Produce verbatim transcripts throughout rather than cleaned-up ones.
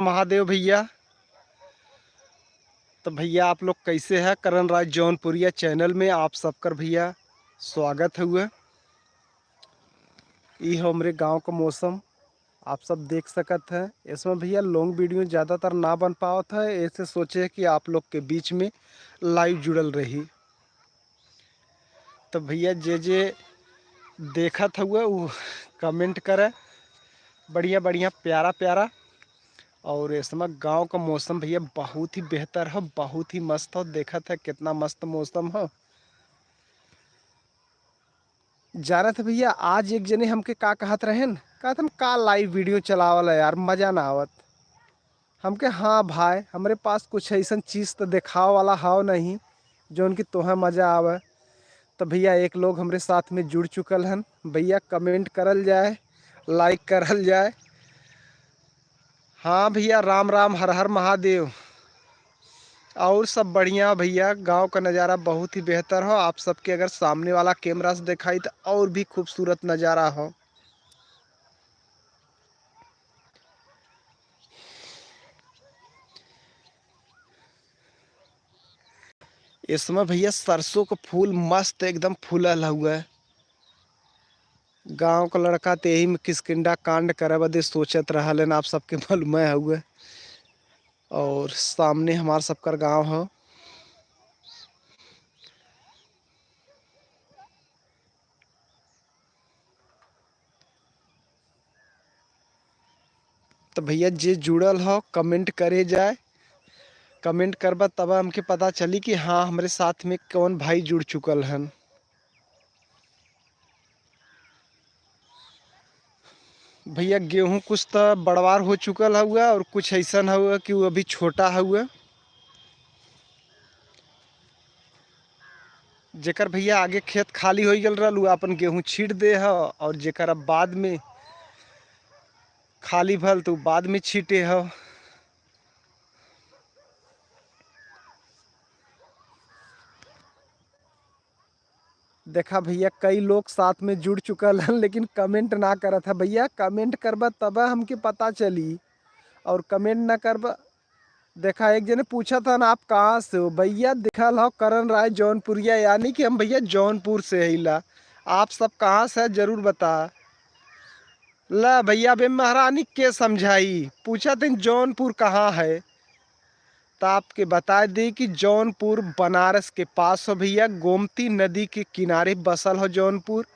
महादेव भइया। तो भइया, आप लोग कैसे हैं? करण राज जौनपुरिया चैनल में आप सबकर भइया स्वागत हउए। ई हो हमरे गाँव का मौसम, आप सब देख सकत हैं। इसमें भइया लॉन्ग वीडियो ज़्यादातर ना बन पावत है, ऐसे सोचे कि आप लोग के बीच में लाइव जुड़ल रही। तो भइया, जे जे देखत हउए उ कमेंट करे, बढ़िया बढ़िया, प्यारा प्यारा। और इस समय गाँव का मौसम भइया बहुत ही बेहतर हो, बहुत ही मस्त हो। देखत है कितना मस्त मौसम हो। जानत है भइया, आज एक जने हमके का कहत रहेन, कहत हम का लाइव वीडियो चलावल है यार, मजा ना आवत। हमके, हाँ भाई, हमरे पास कुछ ऐसन चीज तो देखावे वाला हव नहीं जौन कि तोहे मजा आवे। तो भइया, एक लोग हमरे साथ में जुड़ चुकल हन। भइया, कमेंट करल जाए, लाइक करल जाए। हाँ भइया, राम राम, हर हर महादेव। और सब बढ़िया भइया, गाँव का नज़ारा बहुत ही बेहतर हो। आप सबके अगर सामने वाला कैमरा से देखाई तो और भी खूबसूरत नज़ारा हो। इसमें भइया सरसों का फूल मस्त एकदम फूलल हउए। गाँव का लड़का तो यही में किष्किंधा कांड करे बदे सोचत रहलन, आप सबके मालूम हउए। और सामने हमार सबकर गाँव हो। तो भइया, जे जुड़ल हो, कमेंट करे जाए। कमेंट करबा तब हमके पता चली कि हाँ, हमरे साथ में कौन भाई जुड़ चुकल हन। भइया, गेहूँ कुछ तो बड़वार हो चुकल हउए और कुछ ऐसन हउए कि वो अभी छोटा हउए। जेकर भइया आगे खेत खाली होइ गल रहल, उ आपन गेहूँ छीट दे ह, और जेकर अब बाद में खाली भल, तो उ बाद में छीटे ह। देखा भइया, कई लोग साथ में जुड़ चुकल हन, लेकिन कमेंट ना करत है। भइया, कमेंट करबा तब हमके पता चली, और कमेंट ना करबा। देखा, एक जने पूछत हन, "आप कहाँ से हो?" भइया, देखल हो करण राय जौनपुरिया, यानी कि हम भइया जौनपुर से हईला। आप सब कहाँ से है, जरूर बता। ला भइया, बे महारानी के समझाई, पूछत हन जौनपुर कहाँ है, तो आपके बता दी कि जौनपुर बनारस के पास हो भइया, गोमती नदी के किनारे बसल हो जौनपुर।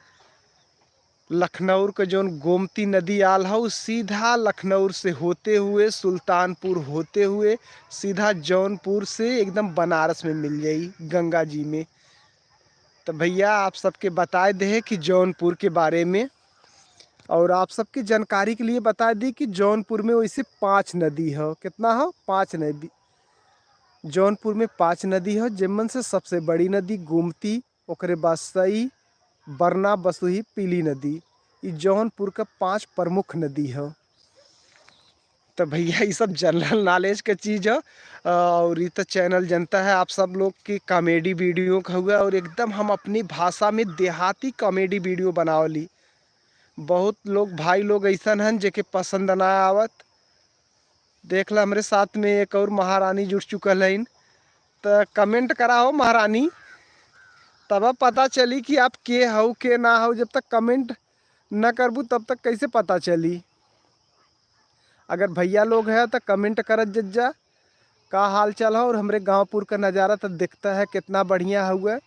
लखनऊ के जौन गोमती नदी आल हौ, सीधा लखनऊ से होते हुए, सुल्तानपुर होते हुए, सीधा जौनपुर से एकदम बनारस में मिल जाई, गंगा जी में। तो भइया, आप सबके बताए दे कि जौनपुर के बारे में, और आप सबके जानकारी के लिए बता दी कि जौनपुर में वैसे पाँच नदी हो। कितना हो? पाँच नदी। जौनपुर में पाँच नदी हो, जेमन से सबसे बड़ी नदी गोमती, ओकरे बाद सई, बरना, बसुही, पीली नदी, ई जौनपुर का पाँच प्रमुख नदी ह। तो भइया, ई सब जनरल नॉलेज के चीज ह। और ई तो चैनल जनता है आप सब लोग की कॉमेडी वीडियो का हुआ, और एकदम हम अपनी भाषा में देहाती कॉमेडी वीडियो बनावली। बहुत लोग, भाई लोग ऐसन हन जेके पसंद ना आवत। देख ला, हमरे साथ में एक और महारानी जुड़ चुकल हईन, त कमेंट करा हो महारानी, तब पता चली कि आप के हऊ, के ना हऊ। जब तक कमेंट न करबू, तब तक कैसे पता चली? अगर भइया लोग है, त कमेंट करत जज्जा, का हाल चाल हो? और हमरे गाँवपुर का नज़ारा त दिखता है, कितना बढ़िया हउए।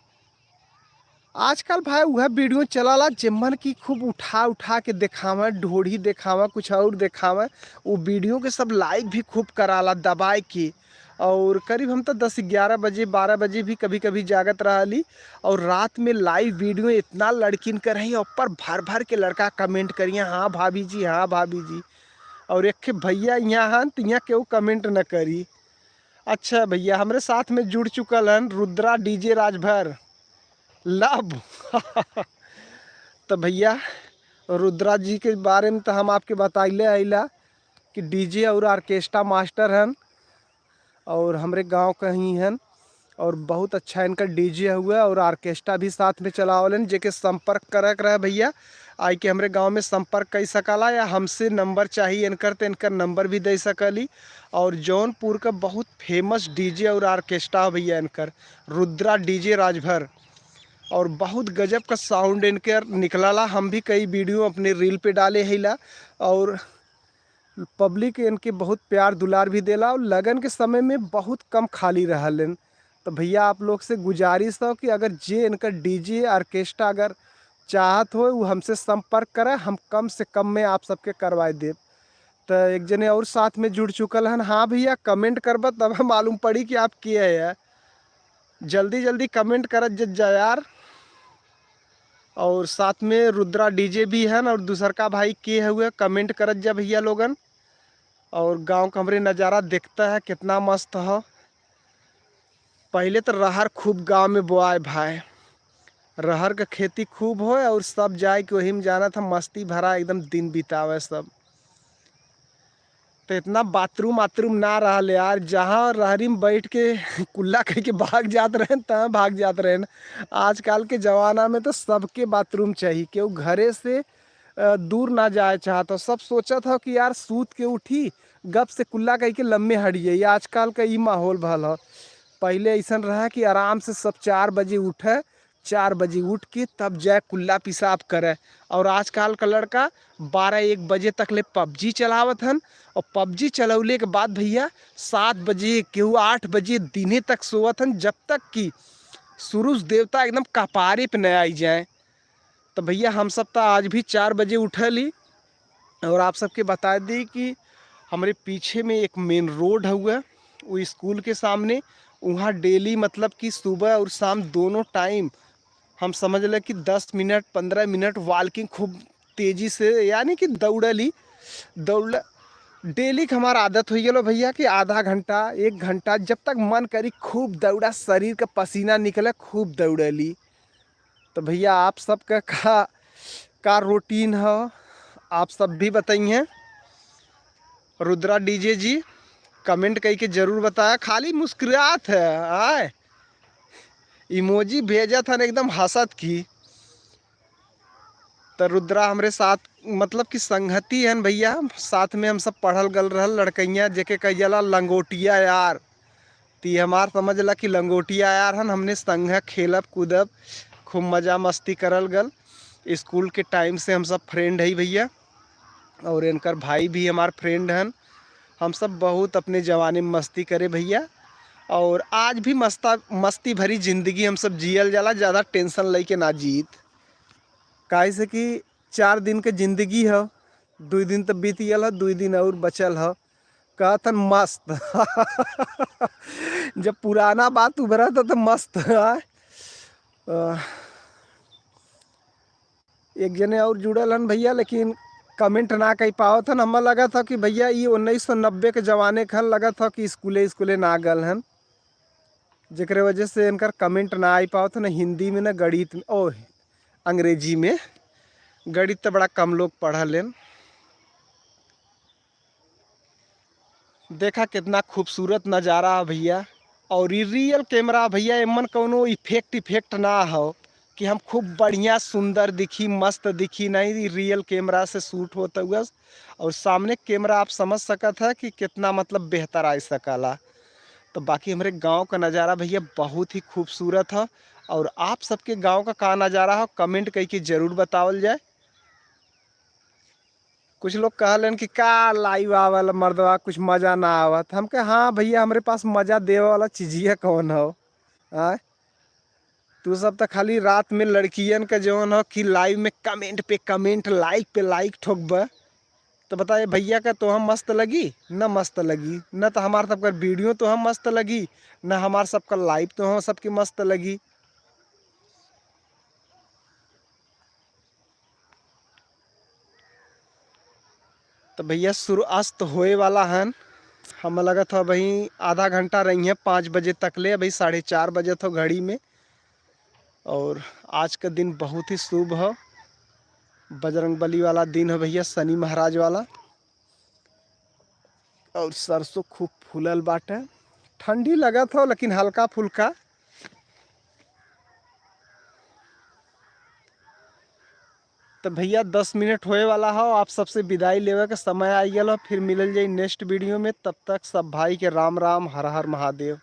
आजकल भाई, उहे वीडियो चलाला, जेमन की खूब उठा उठा के देखावे, ढोढ़ी देखावे, कुछ और देखावे। वो वीडियो के सब लाइक भी खूब कराला दबाए के। और करीब हम तो दस ग्यारह बजे, बारह बजे भी कभी कभी जागत रहली। और रात में लाइव वीडियो इतना लड़किन कर रही, ऊपर भर भर के लड़का कमेंट करिए, "हाँ भाभी जी, हाँ भाभी जी।" और एक ठे भइया यहाँ हन, त यहाँ केहू कमेंट न करी। अच्छा भइया, हमरे साथ में जुड़ चुकल हन रुद्रा डीजे राजभर लव। तो भइया, रुद्रा जी के बारे में तो हम आपके बताइले आइला कि डीजे और ऑर्केस्ट्रा मास्टर हन और हमरे गांव का ही हन, और बहुत अच्छा इनका डीजे हुआ और ऑर्केस्ट्रा भी साथ में चलावलन। जेके संपर्क करे के रहे भइया, आइके हमरे गाँव में संपर्क कइ सकाला, या हमसे नंबर चाही इनकर, त इनकर नंबर भी दे सकली। और जौनपुर का बहुत फेमस डीजे और ऑर्केस्ट्रा है भइया इनकर, रुद्रा डीजे राजभर। और बहुत गजब का साउंड इनके निकलाला। हम भी कई वीडियो अपने रील पे डाले हईला, और पब्लिक इनके बहुत प्यार दुलार भी देला, और लगन के समय में बहुत कम खाली रहलन। तो भइया, आप लोग से गुजारिश हो कि अगर जे इनकर डीजे ऑर्केस्ट्रा अगर चाहत हो, वो हमसे संपर्क करे, हम कम से कम में आप सबके करवाए देब। तो एक जने और साथ में जुड़ चुकल हन। हाँ भइया, कमेंट करबा तब मालूम पड़ी कि आप के है। जल्दी जल्दी कमेंट करत ज-, जा यार। और साथ में रुद्रा डीजे भी हन, और दूसर का भाई के हुए, कमेंट करत जा भइया लोगन। और गाँव का हमरे नज़ारा देखता है, कितना मस्त हो। पहले तो रहर खूब गाँव में बोआए भाई, रहर का खेती खूब होए, और सब जाए के वही में जाना था, मस्ती भरा एकदम दिन बितावे सब। तो इतना बाथरूम वाथरूम ना रहल यार, जहाँ रहरी में बैठ के कुल्ला कह के भाग जात रहेन, तहाँ भाग जात रहेन। आजकल के जमाना में तो सबके बाथरूम चाहिए, केहू घरे से अ, दूर ना जाए चाहत हो। सब सोचत हो कि यार सूत के उठी, गप से कुल्ला कह के लम्बे हट जाइए। आजकल का ई माहौल भल हो। पहले ऐसन रहा कि आराम से सब चार बजे उठे, चार बजे उठ के तब जाए कुल्ला पेशाब करे। और आजकल का लड़का बारह एक बजे तक ले पबजी चलावत हन, और पबजी चलौले के बाद भइया सात बजे, केहू आठ बजे दिने तक सोवत हन, जब तक कि सूरज देवता एकदम कपारे पे न आई जाए। तो भइया, हम सब तो आज भी चार बजे उठली। और आप सबके बता दी कि हमरे पीछे में एक मेन रोड हउए, वो स्कूल के सामने, वहाँ डेली मतलब कि सुबह और शाम दोनों टाइम हम समझ ले कि दस मिनट, पन्द्रह मिनट वॉकिंग खूब तेजी से, यानी कि दौड़ली, दौड़, डेली के हमार आदत होइ गेलो भइया कि आधा घंटा, एक घंटा, जब तक मन करी खूब दौड़ा, शरीर का पसीना निकले, खूब दौड़ली। तो भइया, आप सबका का, का रूटीन ह, आप सब भी बताइए। रुद्रा डीजे जी, कमेंट कइके जरूर बताया। खाली मुस्कुरात है, आय, इमोजी भेजत हन एकदम हंसत की। तो रुद्रा हमरे साथ, मतलब कि संगति हन भइया, साथ में हम सब पढ़ल गल रहल लड़कइया, जेके कह जाला लंगोटिया यार। ती हमार समझ ला कि लंगोटिया यार हन, हमने संग खेलब कूदब, खूब मजा मस्ती करल गल। स्कूल के टाइम से हम सब फ्रेंड हई भइया, और इनकर भाई भी हमार फ्रेंड हन। हम सब बहुत अपने जवानी में मस्ती करे भइया, और आज भी मस्ता, मस्ती भरी जिंदगी हम सब जियल जाला, ज़्यादा टेंशन लेके ना जीत। काहे से कि चार दिन के जिंदगी ह, दुई दिन त बीत गयल ह, दुई दिन और बचल ह। कहत हन मस्त। जब पुराना बात उभरत ह त मस्त ह। अ, एक जने और जुड़ल हन भइया, लेकिन कमेंट ना कइ पावत हन। हमें लगत ह कि भइया ई उन्नीस सौ नब्बे के जमाने के हन, लगत ह कि स्कूले स्कूले ना गल हन, जेकरे वजह से इनकर कमेंट ना आई पावत हन, हिंदी में, ना गणित में, ओ, अंग्रेजी में। गणित त बड़ा कम लोग पढ़ल हन। देखा कितना खूबसूरत नज़ारा है भइया। और ई रियल कैमरा भइया, एमन कौनो इफेक्ट इफेक्ट ना हो कि हम खूब बढ़िया सुंदर दिखी, मस्त दिखी, नहीं, ई रियल कैमरा से शूट होत हुआ। और सामने कैमरा आप समझ सकत है कि कितना मतलब बेहतर आ सकला। तो बाकी हमरे गाँव का नज़ारा भइया बहुत ही खूबसूरत है। और आप सबके गाँव का का नज़ारा हो, कमेंट कइके जरूर बतावल जाए। कुछ लोग कहलन कि का लाइव आवेला मर्दवा, कुछ मजा ना आवत। हम कहे, हाँ भइया, हमरे पास मजा देवे वाला चीजिया कौन हो? आय, तू सब तो खाली रात में लड़कियन का जौन हो कि लाइव में कमेंट पे कमेंट, लाइक पे लाइक ठोकबा। तो बताए भइया, का तोह मस्त लगी? न मस्त लगी, न तो हमार सबका वीडियो तोह मस्त लगी, न हमार सबका लाइव तोह सबके मस्त लगी। तो भइया, सूर्य अस्त होए वाला हन। हम लगत हो अबहीं आधा घंटा रही हैं, पाँच बजे तक ले, अबहीं साढ़े चार बजत हो घड़ी में। और आज का दिन बहुत ही शुभ हो, बजरंग बली वाला दिन हो भइया, शनि महाराज वाला। और सरसों खूब फूलल बाटे। ठंडी लगत हो, लेकिन हल्का फुल्का। तो भैया, दस मिनट होए वाला हो, आप सबसे विदाई लेवे के समय आ गया हो। फिर मिलल जाई नेक्स्ट वीडियो में, तब तक सब भाई के राम राम, हर हर महादेव।